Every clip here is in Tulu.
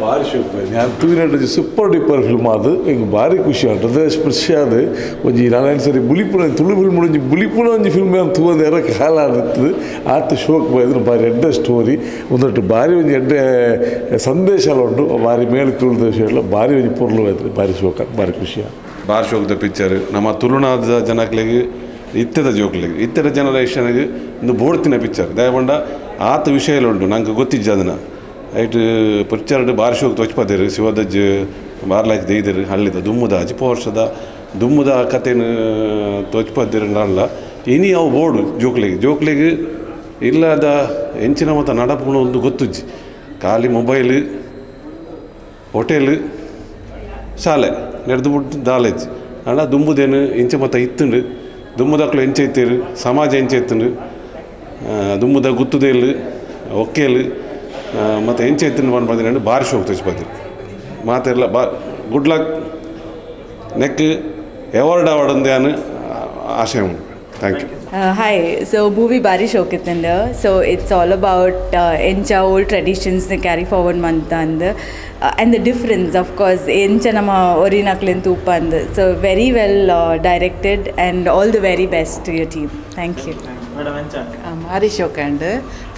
ಭಾರಿ ಶೋಕ್ ನಾನು ತೂಯಿನ ಸೂಪರ್ ಡಿಪ್ಪರ್ ಫಿಲ್ಮ್ ಅದು ಎಂಕ್ ಭಾರಿ ಖುಷಿ ಆಂಡ್ ಹೃದಯ ಸ್ಪರ್ಶ ಆದ್ ಒಂಜಿ ನಾಲ್ಕು ಸರಿ ಬುಲಿಪುನ ತುಳು ಫಿಲ್ಮ್ ಒಂಜಿ ಬುಲಿಪುನ ಒಂಜಿ ಫಿಲ್ಮ್ ಯಾನ್ ತೂವಂದೆ ಎರ ಕಾಲ ಆದಿತ್ತುದು ಆತ್ ಶೋಕ್ ಬೈದ್ರು ಭಾರಿ ಎಡ್ಡೆ ಸ್ಟೋರಿ ಒಂದೊಟ್ಟು ಭಾರಿ ಒಂಜಿ ಎಡ್ಡೆ ಸಂದೇಶ ಉಂಡು ಭಾರಿ ಮೇಲ್ ತುಳು ದೇಶ ಭಾರಿ ಒಂಜಿ ಪೊರ್ಲು ಆಯ್ತು ಭಾರಿ ಶೋಕ ಭಾರಿ ಖುಷಿ ಭಾರಿ ಶೋಕದ ಪಿಕ್ಚರ್ ನಮ್ಮ ತುಳುನಾದ ಜನಕ್ಲೆಗ್ ಇತ್ತೆದ ಜೋಕ್ಲೆಗ್ ಇತ್ತೆದ ಜನರೇಷನ್ಗೆ ಒಂದು ಬೋಡ್ತಿನ ಪಿಕ್ಚರ್ ದಯಪಂಡ ಆತ ವಿಷಯ ಉಂಟು ನಂಗೆ ಗೊತ್ತಿಜ್ಜ ಅದನ್ನ ಐಟ್ ಪಿಕ್ಚರ್ ಭಾರಿ ಶೋಕ್ ತೊಚ್ಪದೇರು ಶಿವದಜ್ಜ್ ಬಾರ್ಲಾಕ್ ದೇಯ್ದರು ಹಳ್ಳಿದ ದುಮ್ಮುದ ಅಜಿಪ ವರ್ಷದ ದುಮ್ಮುದ ಕತೆನು ತೊಚ್ಪದೇರು ಅಲ್ಲ ಇನಿ ಅವು ಬೋರ್ಡು ಜೋಕ್ಲೆಗ್ ಜೋಕ್ಲೆಗ್ ಇಲ್ಲದ ಎಂಚಿನ ಮತ್ತು ನಡಪುಣ ಒಂದು ಗೊತ್ತುಜ್ಜಿ ಖಾಲಿ ಮೊಬೈಲ್ ಹೋಟೆಲ್ ಶಾಲೆ ನಡೆದು ಬಿಟ್ಟು ದಾಲೇಜ್ ಅಣ್ಣ ದುಂಬುದೇನು ಇಂಚ ಮತ್ತು ಇತ್ತುಂಡು ದುಮ್ಮುದಕ್ಲು ಎಂಚ ಇತ್ತೀರು ಸಮಾಜ ಎಂಚ ಇತ್ತುಂಡು ದುಮ್ಮುದ ಗುತ್ತುದೇಲು ಒಕ್ಕೇಲು ಮತ್ತು ಎಂಚ ಇತ್ತುಂಡು ಪಂಡ್ಪಂದಿನ ಭಾರಿ ಶೋಕ್ ತೋಚ್ಪತಿ ಮಾತೆಲ್ಲ ಬಾ ಗುಡ್ ಲಕ್ ನೆಕ್ ಎವಾರ್ಡ್ ಅವಾರ್ಡ್ ಯಾನು ಆಶಯ ಉಂಟು. Thank you. Hi, so movie ಬಾರಿ ಶೋಕ್ ಇತ್ತಂಡು. ಸೊ it's all about ಎಂಚ ಓಲ್ಡ್ ಟ್ರೆಡಿಷನ್ಸ್ನ ಕ್ಯಾರಿ ಫಾರ್ವರ್ಡ್ ಮಂತಂದು and the difference of course ಎಂಚ ನಮ್ಮ ಒರಿನಕ್ಲೆನ್ ತೂಪ ಅಂದು. So very well directed and all the very best to your team. Thank you. ಭಾರಿ ಶೋಕ್ and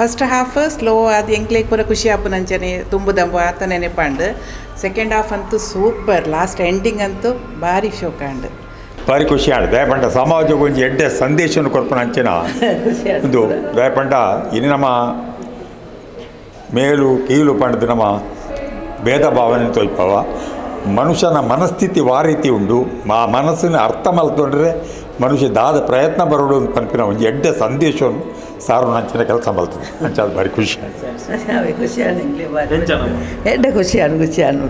first half slow ಅದು ಎಂಕ್ಲೇಗ್ ಪೂರ ಖುಷಿ ಆಪುನಂಚನೆ ತುಂಬುದಂಬು ಆತ ನೆನೆಪಾಂಡ್. ಸೆಕೆಂಡ್ ಹಾಫ್ ಅಂತೂ ಸೂಪರ್, ಲಾಸ್ಟ್ ಎಂಡಿಂಗ್ ಅಂತೂ ಭಾರಿ ಶೋಕ್ ಆಂಡ್ ಭಾರಿ ಖುಷಿ ಆಂಡ್. ದಯಪಂಡ ಸಮಾಜಕ್ಕೆ ಒಂಜಿ ಎಡ್ಡೆ ಸಂದೇಶವನ್ನು ಕೊರ್ಪುನ ಅಂಚಿನ ಒಂದು ದಯಪಂಡ ಇನ್ನು ನಮ್ಮ ಮೇಲು ಕೀಳು ಪಂಡದು ನಮ್ಮ ಭೇದ ಭಾವನೆ ತೋಯ್ಪವ ಮನುಷ್ಯನ ಮನಸ್ಥಿತಿ ವಾರೀತಿ ಉಂಡು ಆ ಮನಸ್ಸಿನ ಅರ್ಥ ಮಲ್ತೊಂಡ್ರೆ ಮನುಷ್ಯ ದಾದ ಪ್ರಯತ್ನ ಬರೋಡು ಪನ್ಪಿನ ಒಂಜಿ ಎಡ್ಡೆ ಸಂದೇಶವನ್ನು ಸಾರು ನಂಚಿನ ಕೆಲಸ ಮಲ್ತದೆ ಅಂಚ ಅದು ಭಾರಿ ಖುಷಿ ಖುಷಿ ಎಡ್ಡೆ ಖುಷಿ ಆಂಡ್ ಖುಷಿ ಆಂಡ್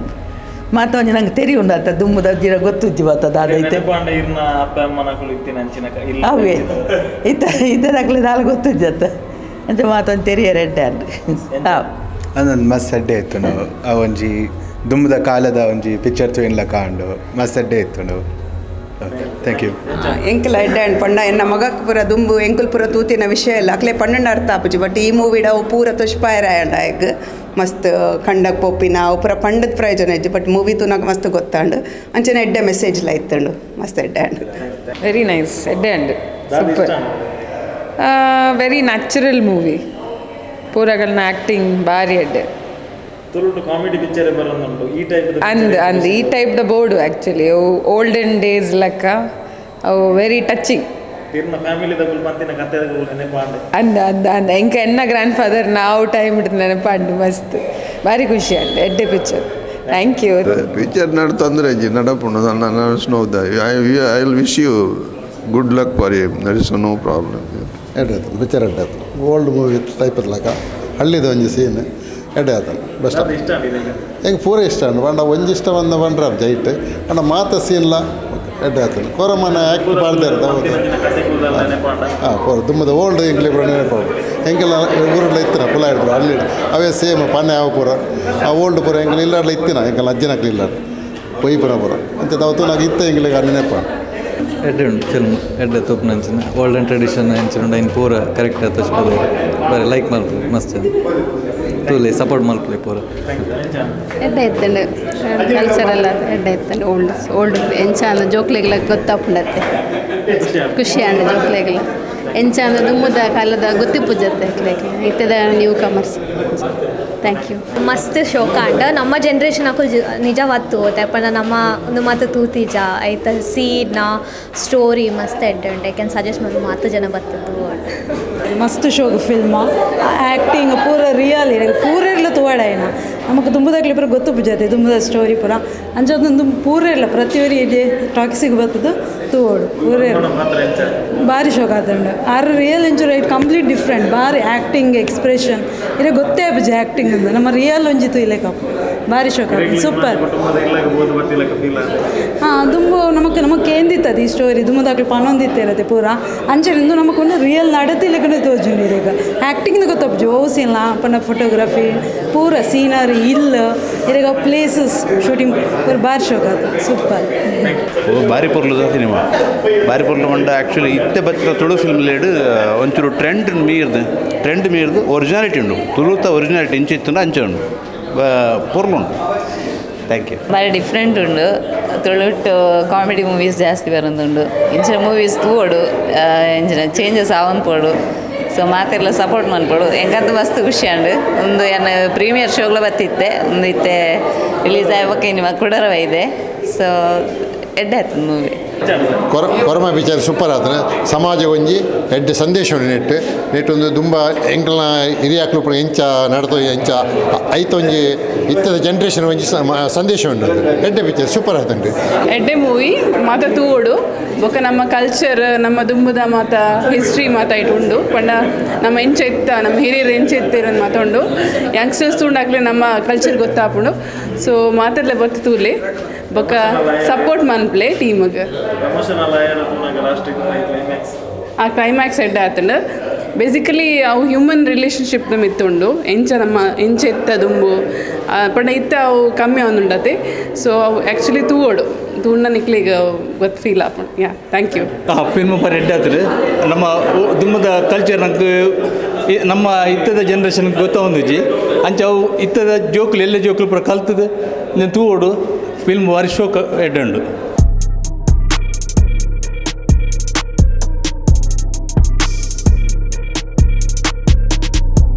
ಮಾತ ಒಂಜಿ ನಂಗೆ ತೆರಿ ಉಂಡು ಅತ್ತ ದುಮ್ಮುದ ಜಿರ ಗೊತ್ತುಜ್ಜಿ ಬತ್ತದ ಅದೈತೆ ಅವೇ ಇತ್ತ ಇದ್ದದಾಗಲೇ ದಾಲ ಗೊತ್ತುಜ್ಜಿ ಅತ್ತ ಅಂಚ ಮಾತೊಂದು ತೆರಿಯರ್ ಎಡ್ಡೆ ಅಂಡ್ ಹಾಂ ಅಂದೊಂದು ಮಸ್ತ್ ಅಡ್ಡೆ ಇತ್ತು ನಾವು ಆ ಒಂಜಿ ದುಮ್ಮದ ಕಾಲದ ಒಂಜಿ ಪಿಕ್ಚರ್ ತೂಯಿನ್ಲ ಕಾಂಡು ಮಸ್ತ್ ಅಡ್ಡೆ ಇತ್ತು ನಾವು. Okay, thank you. ಎಂಕಲ ಎಡ್ಡೆ ಅಂಡ್ ಪಂಡ ಎನ್ನ ಮಗಕ್ ಪೂರ ದುಂಬು ಎಂಕುಲ್ ಪೂರ ತೂತಿನ ವಿಷಯ ಇಲ್ಲ ಅಕ್ಲೆ ಪನ್ನೊಂಡು ಅರ್ಥ ಆಪುಜಿ ಬಟ್ ಈ ಮೂವಿಡ ಅವು ಪೂರ ತುಷ್ಪಾಯರ ಆಂಡ್ ಆಯಗ್ ಮಸ್ತ್ ಕಂಡಕ್ ಪೋಪಿನ ಅವು ಪೂರ ಪಂಡದ ಪ್ರಯೋಜನ ಇಜ್ಜಿ ಬಟ್ ಮೂವಿ ತೂನಾಗ ಮಸ್ತ್ ಗೊತ್ತಾಂಡು ಅಂಚನೆ ಎಡ್ಡೆ ಮೆಸೇಜ್ಲ ಇತ್ತಂಡು ಮಸ್ತ್ ಎಡ್ಡೆ ಅಂಡ್. ವೆರಿ ನೈಸ್ ಎಡ್ಡೆ and super very natural movie ಪೂರಗಳನ್ನ acting ಭಾರಿ ಎಡ್ಡೆ. ಕಾಮಿಡಿ ಪಿಕ್ಚರ್ ಬರೋದುಂಟು ಈ ಟೈಪ್ ಅಂದ್ ಅಂದ್ ಈ ಟೈಪ್ the board actually ಅವು ಓಲ್ಡನ್ ಡೇಸ್ ಲೆಕ್ಕ ಅವು ವೆರಿ ಟಚಿಂಗ್. ಅಂದ ಅಂದ ಅಂದ ಎಂಕ ಎನ್ನ ಗ್ರ್ಯಾಂಡ್ ಫಾದರ್ ನಾವು ಟೈಮ್ ಇಟ್ಟು ನೆನಪಾಂಡು ಮಸ್ತ್ ಭಾರಿ ಖುಷಿ ಅಂಡ್ ಎಡ್ಡೆ ಪಿಕ್ಚರ್. Thank you. Picture ನಡ ತೊಂದರೆ ಇಜ್ಜಿ ನಡಪುಂಡು snow I will wish you good luck for you, there is no problem. ಎಡ್ಡೆ ಆಯ್ತು ಪಿಕ್ಚರ್ ಎಡ್ಡೆ ಆಯ್ತು ಓಲ್ಡ್ ಮೂವಿ ಟೈಪ್ ಲೆಕ್ಕ ಹಳ್ಳಿದ ಒಂಜಿ ಸೀನ್ ಎಡ್ಡೆ ಆಯ್ತು ಬೆಸ್ಟ್. ಎಂಕ್ ಪೂರ ಇಷ್ಟ ಉಂಡು ಪಂಡ ಒಂಜಿ ಇಷ್ಟ ಬಂದ ಪಂಡ್ರೆ ಜೈಟ್ ಪಂಡ ಮಾತ ಸೀನ್ಲ ಎಡ್ಡೆ ಆಯ್ತು ಕೊರಮನ ಆ್ಯಕ್ಟ್ ಪಾಡ್ದೆ ಇರ್ತದೆ. ಹೌದು ಹಾಂ ಪೂರ ದುಮ್ಮದ ಓಲ್ಡ್ ಎಂಕ್ಲೆ ಪೂರ ನೆನಪಾವು ಎಂಕೆಲ್ಲ ಊರುಡ್ಲ ಇತ್ತಿನ ಪುಲ ಇಡ್ರು ಅಲ್ಲಿ ಅವೇ ಸೇಮ್ ಪಾನೆ ಯಾವ ಪೂರ ಆ ಓಲ್ಡ್ ಪೂರ ಎಂಕಲ್ ಇಲ್ಲಾಡ್ಲ ಇತ್ತಿನ ಎಂಕಲ್ ಅಜ್ಜನಕ್ಲು ಇಲ್ಲಾಡ್ ಪೊಯ್ಪುನ ಪೂರ ಅಂಚ ತಾವು ನಾಗ ಇತ್ತ ಎಂಕ್ಲೆಗ್ ನೆನಪ. ಎಡ್ಡೆ ಉಂಟು ಫಿಲ್ಮ್ ಎಡ್ಡೆ ತೂಪುನಂಚಿನ ಓಲ್ಡ್ ಆ್ಯಂಡ್ ಟ್ರೆಡಿಷನ್ ಎಂಚಿನ ಉಂಡು ಐನ್ ಪೂರ ಕರೆಕ್ಟ್ ತೋಚ್ಪದೆ ಬರೀ ಲೈಕ್ ಮಲ್ಪುಲೆ ಮಸ್ತ್ ತೂಲೆ ಸಪೋರ್ಟ್ ಮಲ್ಪುಲೆ ಪೂರ. ಎಡ್ಡೆ ಇತ್ತಂಡು ಕಲ್ಚರಲ್ ಎಡ್ಡೆ ಇತ್ತಂಡು ಓಲ್ಡ್ ಓಲ್ಡ್ ಎಂಚ ಅಂದ ಜೋಕ್ಲೆಗ್ಲ ಗೊತ್ತಾಪುಂಡತ್ತೆ ಖುಷಿ ಅಂಡ್ ಜೋಕ್ಲೆಗ್ಲ ಎಂಚ ಅಂದ ದುಮ್ಮುದ ಕಾಲದ ಗೊತ್ತಿಪ್ಪುಜತ್ತೆ ಇತ್ತದ ನ್ಯೂ ಕಮರ್ಸ್. Thank you. ಮಸ್ತ್ ಶೋಕ ಅಂಡ ನಮ್ಮ ಜನ್ರೇಷನ್ ಅಕುಲ್ ನಿಜವಾದ ತೂತೆ ಪಂಡ ನಮ್ಮ ಒಂದು ಮಾತು ತೂತಿಜ ಐತ ಸೀನ್ ಸ್ಟೋರಿ ಮಸ್ತ್ ಎಡ್ಡೆ ಉಂಟು I can suggest ಮಾಡಿ ಮಾತು ಜನ ಬರ್ತದ್ದು. ಮಸ್ತ್ ಶೋಕ್ ಫಿಲ್ಮ್ ಆ್ಯಕ್ಟಿಂಗ್ ಪೂರ ರಿಯಲ್ ಪೂರ ಇರಲ ತೂವಾಡಾಯಿನ ನಮಕ್ ದುಂಬುದಾಗ್ಲಿ ಪೂರ ಗೊತ್ತು ಪೂಜಾತೆ ದುಂಬುದ ಸ್ಟೋರಿ ಪೂರ ಅಂಚ ಪೂರ ಇರಲ್ಲ ಪ್ರತಿಯೊರಿ ಟಾಕ್ಸಿಗೆ ಬರ್ತದ್ದು ತೂವೋಡು ಪೂರ ಇರಲ್ಲ ಭಾರಿ ಶೋಕ್ ಆತುಂಡು ಆರು ರಿಯಲ್ ಇಂಚು ರೈಟ್ ಕಂಪ್ಲೀಟ್ ಡಿಫ್ರೆಂಟ್ ಭಾರಿ ಆ್ಯಕ್ಟಿಂಗ್ ಎಕ್ಸ್ಪ್ರೆಷನ್ ಇರ ಗೊತ್ತೇ ಆಪುಜಿ ಆ್ಯಕ್ಟಿಂಗ್ ಅಂದ ನಮ್ಮ ರಿಯಲ್ ಒಂಜಿತು ಇಲ್ಲೇಕಪ್ಪು ಭಾರಿ ಶೋಕ್ ಆತುಂಡು ಸೂಪರ್. ಹಾಂ ದುಂಬು ನಮಕ್ ನಮಕ್ ಕೇಂದಿತ್ತದ ಈ ಸ್ಟೋರಿ ದುಂಬುದಾಕ್ಲು ಪನೊಂದಿತ್ತಿರತ್ತೆ ಪೂರ ಅಂಚನೆ ನಮಕ್ ಒಂದು ರಿಯಲ್ ನಡತಿಲೆಕ್ಕನೆ ತೋಜುಂಡು ಇರೆಗ ಆ್ಯಕ್ಟಿಂಗ್ ಗೊತ್ತಪ್ಪುಜಿ ಓ ಸೀನ್ಲ ಪಂಡ ಫೋಟೋಗ್ರಫಿ ಪೂರ ಸೀನರಿ ಇಲ್ಲ ಇರೆಗ ಪ್ಲೇಸಸ್ ಶೂಟಿಂಗ್ ಪೂರ ಭಾರಿ ಶೋಕ್ ಆತು ಸೂಪರ್. ಭಾರಿ ಪೊರ್ಲುದ ಸಿನಿಮಾ ಭಾರಿ ಪೊರ್ಲು ಪಂಡ ಆ್ಯಕ್ಚುಲಿ ಇತ್ತೆ ಬತ್ತಿನ ತುಳು ಫಿಲ್ಮ್ ಲೇಡ್ ಒಂಚೂರು ಟ್ರೆಂಡ್ ಮೀರ್ದು ಒರಿಜಿನಾಲಿಟಿ ಉಂಡು ತುಳುತ ಒರಿಜಿನಾಲಿಟಿ ಇಂಚ ಇತ್ತುಂಡ ಅಂಚ ಉಂಡು. ಪೊರ್ಲುಂಡು. Thank you. ಬಾರಿ ಡಿಫ್ರೆಂಟ್ ಉಂಡು. ತುಳುಟ್ಟು ಕಾಮಿಡಿ ಮೂವೀಸ್ ಜಾಸ್ತಿ ಬರೋದುಂಡು. ಇಂಚಿನ ಮೂವೀಸ್ ತೂವೊಡು, ಇಂಚಿನ ಚೇಂಜಸ್ ಆವೊಂದು. ಸೊ ಮಾತೆರ್ಲ ಸಪೋರ್ಟ್ ಮನ್ಪೊಡು. ಎಂಕಂತ ಮಸ್ತ್ ಖುಷಿ ಅಂಡು. ಒಂದು ಎನ್ನ ಪ್ರೀಮಿಯರ್ ಶೋಗ್ಲ ಬತ್ತಿತ್ತೆ, ಒಂದು ಇತ್ತೆ ರಿಲೀಸ್ ಆಯ್ಬಕ್ಕೆ ನಿಮ್ಮ ಕುಡರವ ಇದೆ. ಸೊ ಎಡ್ಡೆ ಆಯ್ತು ಮೂವಿ. ಕೊರಮ ಪಿಕ್ಚರ್ ಸೂಪರ್ ಆತನ. ಸಮಾಜ ಒಂಜಿ ಎಡ್ಡೆ ಸಂದೇಶ ನೆಟ್ ನೆಟ್ ಒಂದು ದುಂಬ ಎಂಕಲ್ನ ಹಿರಿಯಾಕ್ಲು ಪೂರ ಎಂಚ ನಡತೋ ಎಂಚ ಐತೊಂಜಿ ಇತ್ತದ ಜನರೇಷನ್ ಒಂಜಿ ಸಂದೇಶ ಉಂಡು. ಎಡ್ಡೆ ಪಿಕ್ಚರ್ ಸೂಪರ್ ಆತುಂಡು. ಎಡ್ಡೆ ಮೂವಿ ಮಾತ ತೂವೊಡು. ಬೊಕ ನಮ್ಮ ಕಲ್ಚರ್, ನಮ್ಮ ದುಂಬುದ ಮಾತ ಹಿಸ್ಟ್ರಿ ಮಾತ ಇಟ್ಟು ಉಂಡು. ಪಂಡ ನಮ್ಮ ಎಂಚ ಇತ್ತ, ನಮ್ಮ ಹಿರಿಯರು ಎಂಚ ಇತ್ತಿರೋದು ಮಾತ ಉಂಡು. ಯಂಗ್ಸ್ಟರ್ಸ್ ತೂಂಡಾಗ್ಲೆ ನಮ್ಮ ಕಲ್ಚರ್ ಗೊತ್ತಾಪುಂಡು. ಸೊ ಮಾತೆಲ್ಲ ಬತ್ತು ತೂಲೆ, ಬೊಕ ಸಪೋರ್ಟ್ ಮನ್ಪ್ಲೆ ಟೀಮ್ಗೆ. ಆ ಕ್ಲೈಮ್ಯಾಕ್ಸ್ ಎಡ್ಡೆ ಆತಂಡು. ಬೇಸಿಕಲಿ ಅವು ಹ್ಯೂಮನ್ ರಿಲೇಷನ್ಶಿಪ್ ಮಿತ್ತುಂಡು. ಎಂಚ ನಮ್ಮ ಎಂಚ ಇತ್ತ ದುಂಬು ಪಂಡ ಇತ್ತ ಅವು ಕಮ್ಮಿ ಆವೊಂದುಂಡತೆ. ಸೊ ಅವು ಆ್ಯಕ್ಚುಲಿ ತೂವೊಡು, ತೂಂಡ ನಿಕ್ಲೆಗ್ ಗೊತ್ತು ಫೀಲ್ ಆಪುಂಡು. ಯಾ, thank you. Film ಪರ ಎಡ್ಡೆ ಆತುಂಡು. ನಮ್ಮ ದುಂಬುದ ಕಲ್ಚರ್ ನಂಗೆ ನಮ್ಮ ಇತ್ತದ ಜನರೇಷನ್ ಗೊತ್ತಾವೊಂದುಜ್ಜಿ. ಅಂಚ ಅವು ಇತ್ತದ ಜೋಕುಲು ಎಲ್ಲ ಜೋಕುಲು ಪೂರ ಕಲ್ತುದು ತೂವೊಡು. ಫಿಲ್ಮ್ ಬಾರಿ ಶೋಕ್ ಎಡ್ಡೆ ಉಂಡು.